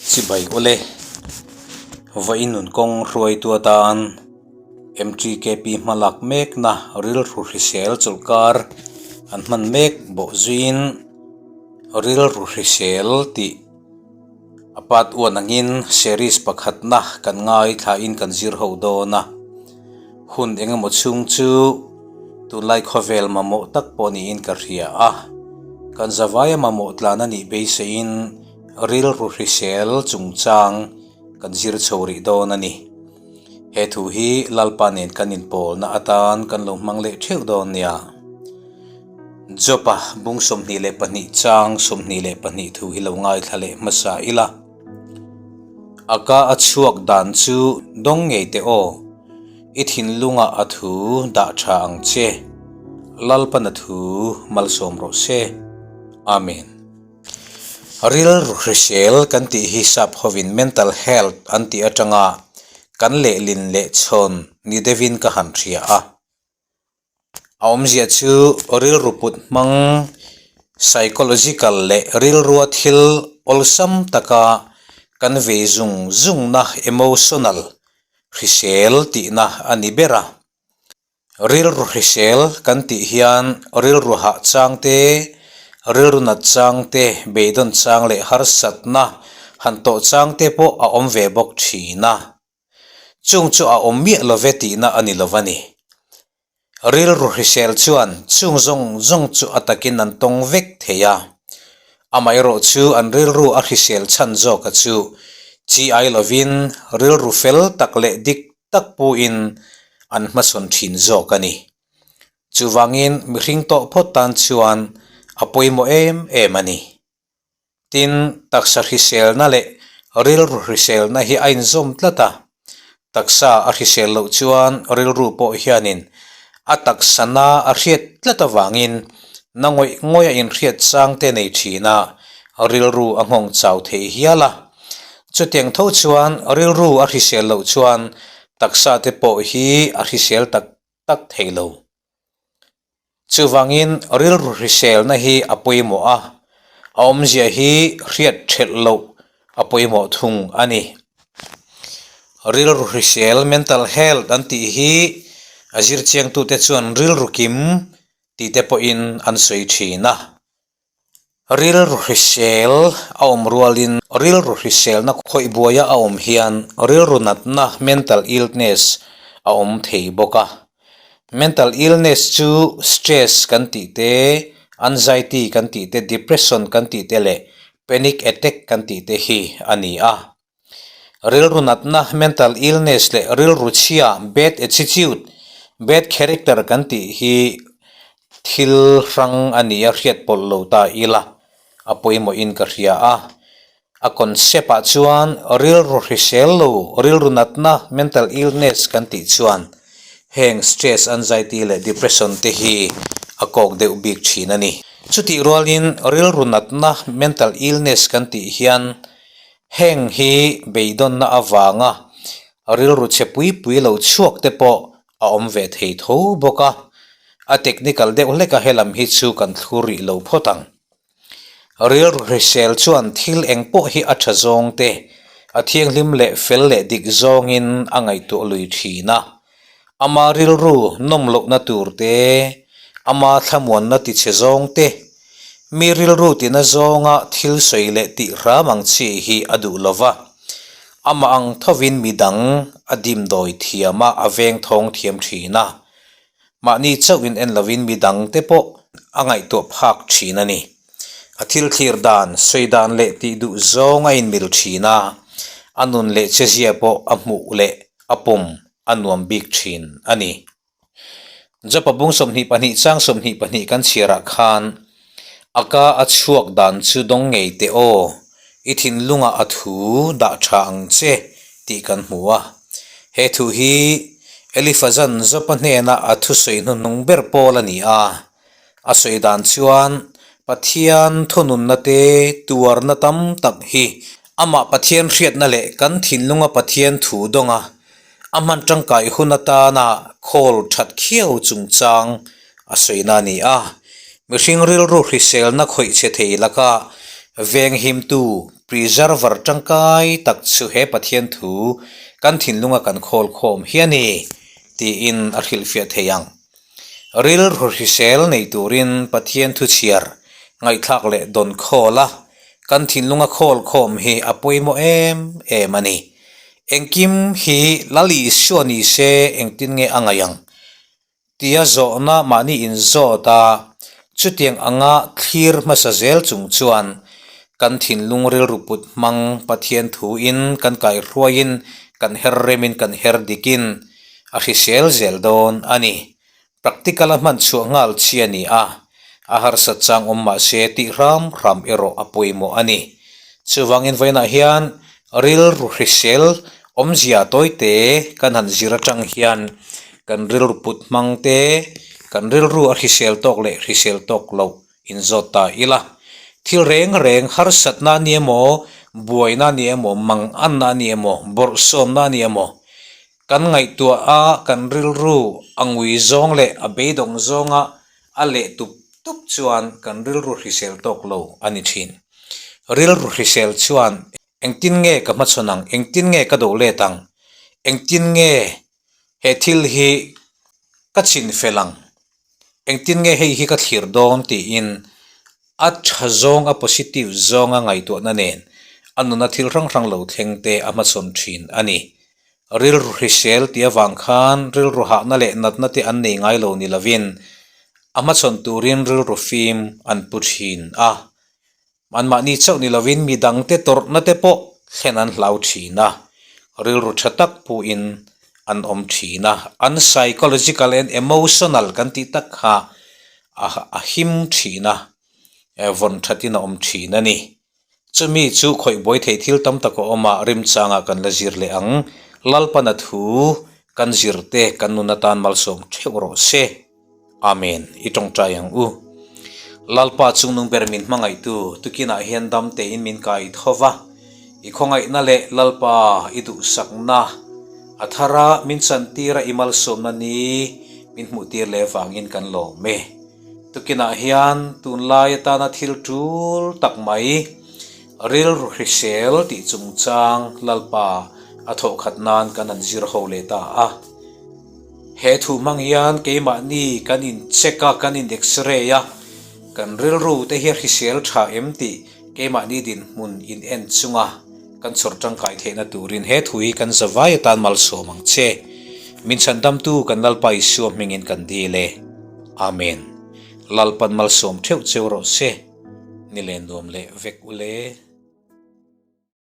Chibai ule, vawiin nun kawng hruaitu atan MTKP hmalak mekna rilru hrisel chawlhkar an hman mek bawh zuiin rilru hrisel tih a part uan angin series pakhatna kan ngaithlain kan zir ho dawn a, hun engemaw chhung chu tunlai khawvel mamawh tak pawh niin ka hria a, kan zavaia mamawh tlan a nih beiseiin rilru hrisel chungchang kan zir chho rih dawn a ni. He thu hi Lalpa nen kan inpawlna atan kan lo hmang leh theuh dawn nia. Job-a bung 22 chang 22 thu hi lo ngaithla leh hmasa ila. A ka a chhuak dan chu dawng ngei teh aw, i thinlungah a thu dah tha ang che. Lalpan a thu malsawm rawh se. Amen. Rilru hrisel kan tih hi sap hovin mental health an tih atanga kan lehlin leh chhawn ni deuhin ka han hria a. A awmzia chu rilru put hmang psychological leh rilrua thil awlsam taka kan vei zung zungna emotional hrisel tihna a ni ber a. Rilru hrisel kan tih hian rilru hah chang te, rilru nat chang te, beidawn chang leh harsatna han tawh chang te pawh a awm ve bawk thin a. Chung chu a awm miah lo ve tihna a ni lo a ni. Rilru hrisel chuan chung zawng zawng chu a takin an tawng vek thei a. Amaherawh chu an rilru a hrisel chhan zawka chu chi ai lovin rilru fel tak leh dik tak puin an hmasawn thin zawk a ni. Chuvangin mihring tawh phawt tan chuan a pawimawh em em a ni. Tin, taksa hriselna leh rilru hriselna hi a inzawm tlat a, taksa a hrisel loh chuan rilru pawh hianin a taksa na a hriat tlat avangin na ngawih ngawih a inhriat chang te nei thin a, rilru a nghawng chau thei hial a. Chutiang tho chuan rilru a hrisel loh chuan taksa te pawh hi a hrisel tak tak thei lo. Chuvangin rilru hriselna hi a pawimawh a, a awmzia hi hriat thelh loh a pawimawh thung a ni. Rilru hrisel, mental health, an tih hi a zirchiangtute chuan rilru kim tih te pawhin an sawi thin a. Rilru hrisel a awm rualin rilru hriselna khawih buaia a awm hian rilru natna, mental illness, a awm thei bawk a. Mental illness chu stress kan tih te, anxiety kan tih te, depression kan tih te leh panic attack kan tih te hi a ni a. Rilru natna, mental illness, leh rilru chhia, bad attitude, bad character, kan tih hi thil hrang a ni a, hriat pawlh lo ta ila a pawimawhin ka hria a. A concept ah chuan rilru hrisel lo, rilru natna, mental illness, kan tih chuan heng stress, anxiety leh depression te hi a kawk deuh bik thin a ni. Chutih rualin rilru natna, mental illness, kan tih hian Heng hi beidawnna avanga rilru chhe pui pui lo chhuak te pawh a awm ve thei tho bawk a, a technical deuh hlek a helam hi chu kan thlur rih lo phawt ang. Rilru hrisel chuan thil eng pawh hi a tha zawng te, a thianghlim leh fel leh dik zawngin a ngaihtuah lui thin a, ama rilru nawm lohna tur te, ama thlamuanna tichhe zawng te, mi rilru tina zawnga thil sawi leh tih hram ang chi hi a duh lo va, amah ang thovin midang a dimdawi thiam a, a vengthawng thiam thin a, mahni chauh in en lovin midang te pawh a ngaihtuah phak thin a ni. A thil thlir dan, sawi dan leh tih duh zawng a inmil thin a, a nun leh chezia pawh a hmuh leh a pawm a nuam bik thin a ni. Jopa bung 22 chang 22 kan chhiarah khan a ka a chhuak dan chu dawng ngei teh aw, i thinlungah a thu dah tha ang che tih kan hmu a. He thu hi Elifazan Jopa hnena a thusawi hnuhnung ber pawl a ni a. A sawi dan chuan Pathian thununna te tuarna tam tak hi amah Pathian hriatna leh kan thinlunga Pathian thu dawnga a hman tangkai hun atana khawl that khiau chungchang a sawina a ni a. Mihring rilru hriselna khawih chhe thei laka venghimtu. preserver tangkai tak chu he Pathian thu kan thinlunga kan khawl khawm hi a ni, tiin a hrilhfiah thei ang. Rilru hrisel nei turin Pathian thu chhiar ngaihthlak leh dawn khawl a, kan thinlunga khawl khawm hi a pawimawh em em a ni. Engkim hi Lal Isua ni se engtin nge a ngaih ang? Tia zawhna mahni inzawt a, chutiang anga thlir hmasa zel chung chuan kan thinlung rilru put hmang Pathian thuin kan kaihruaiin kan her remin kan her dikin a hrisel zel dawn a ni. Practical a hman chhuah nghal chi a ni a, a harsat chang awm mah se tih hram hram erawh a pawimawh a ni. Chuvangin vawiinah hian rilru hrisel awmzia tawite kan han zir atang hian kan rilru put hmang te, kan rilru a hrisel tawk leh hrisel tawk loh inzawt ta ila. Thil reng reng harsatna a ni emaw, buaina a ni emaw, manganna a ni emaw, bawrhsawmna a ni emaw, Kan ngaihtuah a, kan rilru a ngui zawng leh a beidawng zawnga a leh tup tup chuan kan rilru hrisel tawk lo a ni thin. Rilru hrisel chuan engtin nge ka hmachhawn ang, engtin nge ka do let ang, engtin nge he thil hi ka chin fel ang, engtin nge hei hi ka thlir dawn tiin a tha zawng, a positive zawnga ngaihtuahna nen a nuna thil hrang hrang lo thleng te a hmachhawn thin a ni. Rilru hrisel tih avang khan rilru hahna leh natna te an nei ngai lo ni lovin a hmachhawn turin rilru fim an pu thin a. Anmahni chauh ni lovin mi dangte tawrhna te pawh thlen an hlau thin a, rilru tha tak puhin an awm thin a. An psychological and emotional kan tih tak kha a him thin a, vawn thatin a awm thin a ni. Chumi chu khawih buai thei thil tam tak a awm a, rimchangah kan la zir leh ang. Lalpana thu kan zir te kan nun atan malsawm theuh rawh se. Amen. I tawngtai ang u. Lalpa chungnung ber min hmangaihtu tukinah hian dam tein min kai tho va. I khawngaihna leh Lalpa i duhsakna a thara min chantira i malsawmna ni min hmuhtir leh vangin kan lawm e. Tukinah hian tunlai atana thil tul tak mai, rilru hrisel tih chungchang Lalpa a thawhkhat nan kan han zir ho leh ta a. He thu hmang hian keimahni kan in check a, kan in x-ray a, kan rilru te hi a hrisel tha em tih keimahni dinhmun in en chunga kan chhawr tangkai theihna turin he thu hi kan zavai atan malsawm ang che. Min chhandamtu kan Lalpa Isua hmingin kan dil e. Amen. Lalpan malsawm theuh cheu rawh se. Ni len nuam leh vek ule.